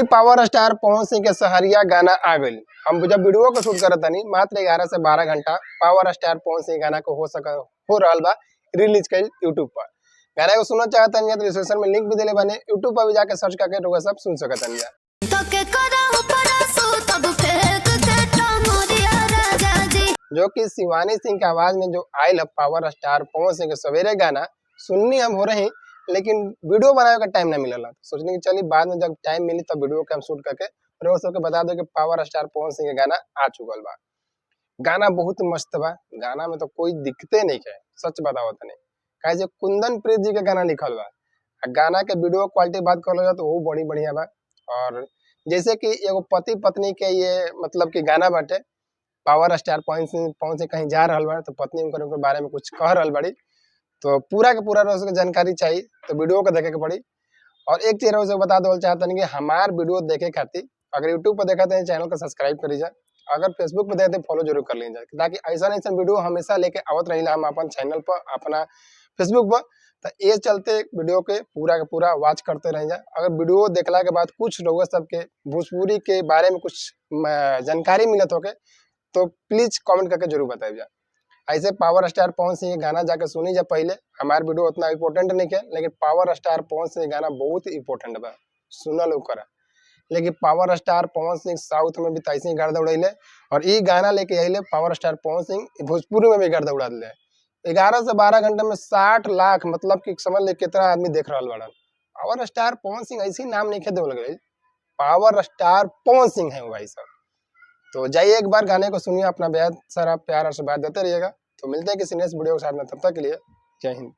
चलिए, power star Pawan Singh के सहरिया गाना आ गइल। हम जब वीडियो के शूट करत तनी, मात्र 11 से 12 घंटा पावर स्टार पवन सिंह गाना को हो सक हो रहल बा रिलीज कइल यूट्यूब पर। गाना को सुनना चाहतनी तो डिस्क्रिप्शन में लिंक भी देले बानी, यूट्यूब पर भी जाके सर्च करके रउआ सब सुन सकतनी। तके करा परासो तब फेंक के टांगोरिया राजा जी। जो कि शिवानी सिंह के आवाज में जो आयल है पावर स्टार पवन सिंह के सवेरे गाना सुननी हम हो रही, लेकिन वीडियो बनावे का टाइम ना मिलल। सोचने की चली बाद में जब टाइम मिली तब वीडियो के हम शूट करके रउआ सबके बता दो कि पावर स्टार पवन सिंह के गाना आ चुकल बा। गाना बहुत मस्त बा, गाना में तो कोई दिक्कते नहीं है, सच बताओ तनी। काहे जे कुंदन प्रीत जी के गाना लिखल बा आ गाना के वीडियो क्वालिटी बात करल जाए तो वो बड़ी बढ़िया बा। और जैसे कि एगो पति पत्नी के ये मतलब कि गाना बाटे, पावर स्टार पवन सिंह कहीं जा रहल बा तो पत्नी उनकर उनकर बारे में कुछ कह रहल बाड़ी। तो पूरा के पूरा रउआ सबके जानकारी चाहिए तो वीडियो के देखे के पड़ी। और एक चीज रउआ सबके बता देवल चाहतनी कि हमार वीडियो देखे खातिर अगर यूट्यूब पर देखत हैं, चैनल को सब्सक्राइब करी जा, अगर फेसबुक पर देखते फॉलो जरूर कर लीजिए, ताकि ऐसा ऐसा वीडियो हमेशा लेके आवत रही हम अपन चैनल पर, अपना फेसबुक पर। तो ये चलते वीडियो के पूरा के पूरा वॉच करते रह जाए। अगर वीडियो देखला के बाद कुछ रउआ सबके भोजपुरी के बारे में कुछ जानकारी मिलत होके तो प्लीज कमेंट करके जरूर बताइए जा। ऐसे पावर स्टार पवन सिंह के गाना जाके सुनी जा पहले, हमारे वीडियो उतना इम्पोर्टेंट नहीं है, लेकिन पावर स्टार पवन सिंह गाना बहुत इंपॉर्टेंट बा, सुनल करा। लेकिन power star Pawan Singh south में भी तैसे ही गर्दा उड़ैले और ई गाना लेके अइले पावर स्टार पवन सिंह भोजपुरी में भी गर्दा उड़ा दिले। 11 से 12 घंटे में 60 लाख, मतलब कि समझ ले कितना आदमी देख रहा बड़न। पावर स्टार पवन सिंह ऐसे ही नाम नहीं देवल गए, पावर स्टार पवन सिंह है वो भाई साहब। तो जाइए, एक बार गाने को सुनिए, अपना बेहद सारा प्यार आशीर्वाद देते रहिएगा। तो मिलते हैं किसी नेक्स्ट वीडियो के साथ में, तब तक के लिए जय हिंद।